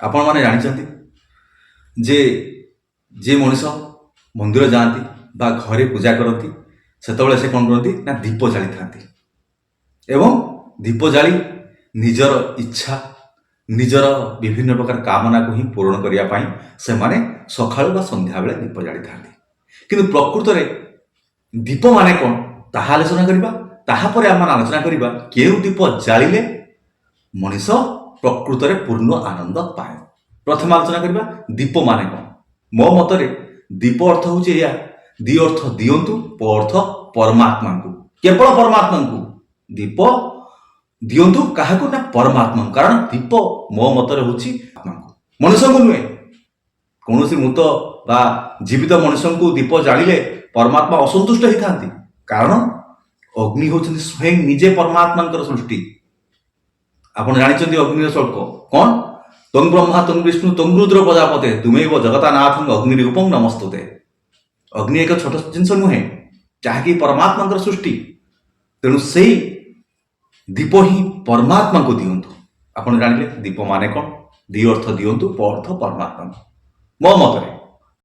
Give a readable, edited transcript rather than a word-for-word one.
ଆପଣମାନେ ଜାଣିଛନ୍ତି ଯେ ଯେ ମଣିଷ ମନ୍ଦିର ଯାଆନ୍ତି ବା ଘରେ ପୂଜା କରନ୍ତି, ସେତେବେଳେ ସେ କ'ଣ କରନ୍ତି ନା ଦୀପ ଜାଳିଥାନ୍ତି ଏବଂ ଦୀପ ଜାଳି ନିଜର ଇଚ୍ଛା, ନିଜର ବିଭିନ୍ନ ପ୍ରକାର କାମନାକୁ ହିଁ ପୂରଣ କରିବା ପାଇଁ ସେମାନେ ସକାଳୁ ବା ସନ୍ଧ୍ୟାବେଳେ ଦୀପ ଜାଳିଥାନ୍ତି। କିନ୍ତୁ ପ୍ରକୃତରେ ଦୀପ ମାନେ କ'ଣ, ତାହା ଆଲୋଚନା କରିବା। ତାହାପରେ ଆମେ ଆଲୋଚନା କରିବା କେଉଁ ଦୀପ ଜାଳିଲେ ମଣିଷ ପ୍ରକୃତରେ ପୂର୍ଣ୍ଣ ଆନନ୍ଦ ପାଏ। ପ୍ରଥମେ ଆଲୋଚନା କରିବା ଦୀପ ମାନେ କ'ଣ। ମୋ ମତରେ ଦୀପ ଅର୍ଥ ହେଉଛି ଏଇଆ: ଦି ଅର୍ଥ ଦିଅନ୍ତୁ, ପ ଅର୍ଥ ପରମାତ୍ମାଙ୍କୁ, କେବଳ ପରମାତ୍ମାଙ୍କୁ ଦୀପ ଦିଅନ୍ତୁ। କାହାକୁ ନା ପରମାତ୍ମାଙ୍କୁ। କାରଣ ଦୀପ ମୋ ମତରେ ହେଉଛି ଆତ୍ମାଙ୍କୁ, ମଣିଷଙ୍କୁ ନୁହେଁ। କୌଣସି ମୃତ ବା ଜୀବିତ ମଣିଷଙ୍କୁ ଦୀପ ଜାଳିଲେ ପରମାତ୍ମା ଅସନ୍ତୁଷ୍ଟ ହେଇଥାନ୍ତି, କାରଣ ଅଗ୍ନି ହେଉଛନ୍ତି ସ୍ୱୟଂ ନିଜେ ପରମାତ୍ମାଙ୍କର ସୃଷ୍ଟି। ଆପଣ ଜାଣିଛନ୍ତି ଅଗ୍ନିର ଶ୍ଳୋକ କ'ଣ? ତ୍ୱଂ ବ୍ରହ୍ମା ତ୍ୱଂ ବିଷ୍ଣୁ ତ୍ୱଂ ରୁଦ୍ର ପ୍ରଜାପତେ ତ୍ୱମେବ ଜଗତନାଥଂ ଅଗ୍ନି ରୂପଂ ନମସ୍ତୁତେ। ଅଗ୍ନି ଏକ ଛୋଟ ଜିନିଷ ନୁହେଁ, ଯାହାକି ପରମାତ୍ମାଙ୍କର ସୃଷ୍ଟି। ତେଣୁ ସେଇ ଦୀପ ହିଁ ପରମାତ୍ମାଙ୍କୁ ଦିଅନ୍ତୁ। ଆପଣ ଜାଣିଲେ ଦୀପ ମାନେ କ'ଣ? ଦି ଅର୍ଥ ଦିଅନ୍ତୁ, ପ ଅର୍ଥ ପରମାତ୍ମାଙ୍କୁ, ମୋ ମତରେ।